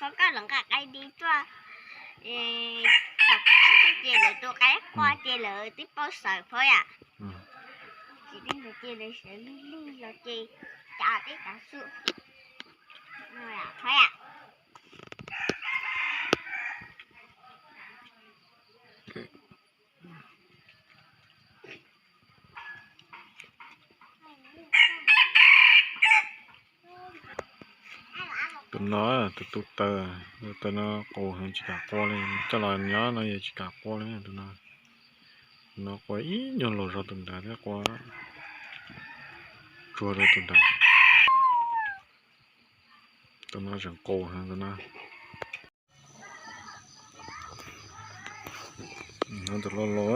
Phauj, koj lawv nqa qaib dib tuaj, tom qab twg ces lawv tua qaib qua ces lawv twb paub sawv phauj yam. Tsis tej ntawd ces lawv sawv lig lig los ces cav tej cav xwb. Phauj yam. Tus no, tus tus taw, tus taw no qus heev tsis kam qua li, coj los nyob no yog tsis kam qua li tus no. Tus no qua ib nyuag luag zog tus ntawd thiab qua tsuag rau tus ntawd. Tus no tseem qus heev tus no. No tus lo lo,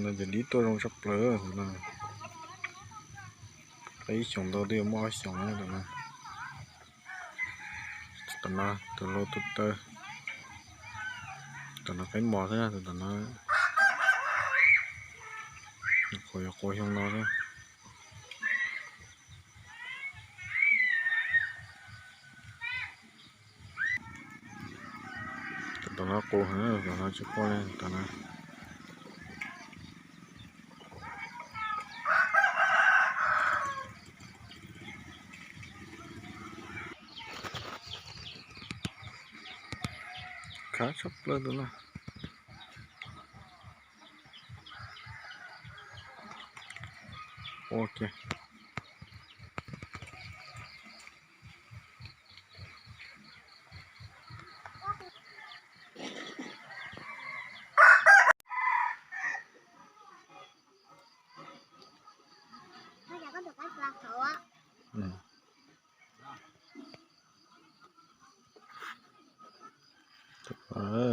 no ces dib tuaj zoo tshaj plaws tus no. Ib xyoos ntau twb yuav muaj ob xyoos tus no. Tus no tus lo tus taw, tus no qaib mos xwb, tus no qhuav yuav qua xyoo no xwb. Tus no qus heev, tus no tsis qua li tus no. Khav tshaj plaws tus no. Ua kiag.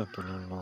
Tus lo lo.